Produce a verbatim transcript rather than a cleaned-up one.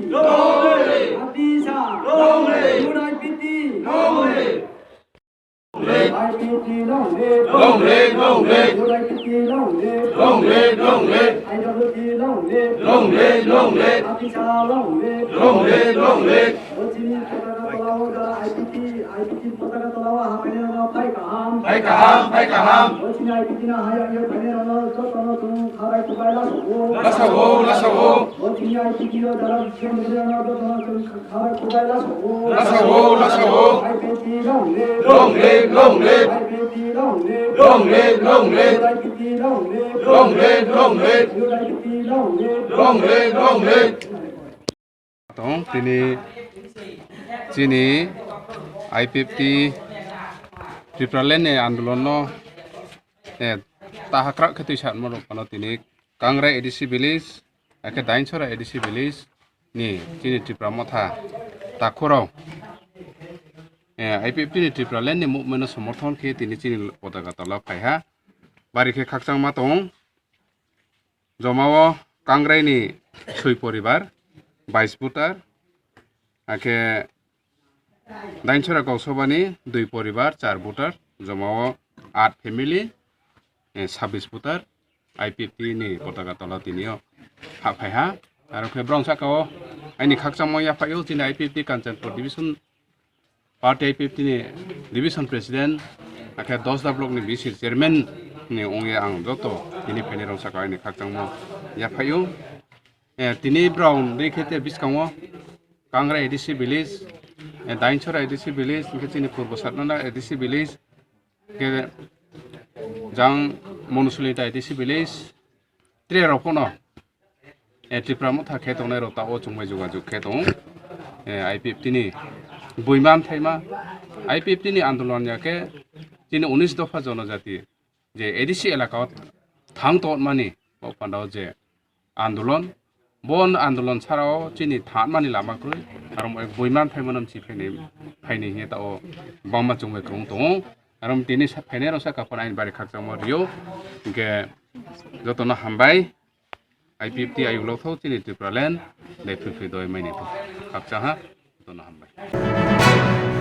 Long live! Long live! Long live! Long live! I P F T long live! Long live, long live! I P F T long live! Long live, long live! I W T long live! Long live, long live! Atisa long live! Long live, long live! Bo chini potaka tola o jara I P T, I P T potaka tola o hapainai rokno phai kaham. Phai kaham, phai kaham. Bo chini I P T no haya ye phainai rokno jotono chwng khabai kubai lasogo. Lasogo, lasogo. Bo chini I P T o jara chwng rokno jotono chwng khabai kubai lasogo. Lasogo, lasogo. I P T long live. Long live, long live. I P T long live. Long live, long live. I P T long live. Long live, long live. I P T long live. Long live, long live. Tong tini chini I P F T Tipraland ni andolon no, eh, tahakrak khe twi satma rok phano tini Kangrai A D C village, akhe Dainchora A D C village ni chini Tipra Motha takhurok, eh, I P F T ni Tipraland ni movement no somorthon khe tini chini potaka tola phaiha. Bari khe khakchangma tong. Joma o Kangrai ni soi poribar, bais voter, akhe Dainchora Gausabani dui poribar, char voter, joma o aat family, eh, sabis voter, I P F T ni potaka tola tini o ha phaiha. Aro khe brong saka o aini khakchangma yaphaio chini I P F T Kanchanpur division party I P F T ni division president, akhe Dosda block ni V C chairman ni wngya ang joto tini phainai rok saka aini khakchangma yaphaio. Eh, tini brong dei khe te bwskango Kangrai A D C village, eh, Dainchora A D C village, hingkhe chini Purbo Satnana A D C village, hingkhe jang Monusulita A D C village, tre rok phano, eh, Tipra Motha khe tongnai rok ta o chwngbai jogajog khe tong, eh, I P F T ni buiman thaima, I P F T ni andolon ya khe chini unis dopha jonojati je A D C elaka o thang tongmani o panda o je andolon, bo andolon sara o chini thangmani lama kwrwi, aro mo buiman phaimano mchi phaini, phaini hiya ta o bangma chwngbai kwrwng tongo. Aro tini sa-, phainai rok saka phano aini bari khakchangma rio, hingkhe jotono hambai. I P F T ayuk lokthok chini Tipraland, de phirphir doi maini thok. Khakchang ha, jotono hambai.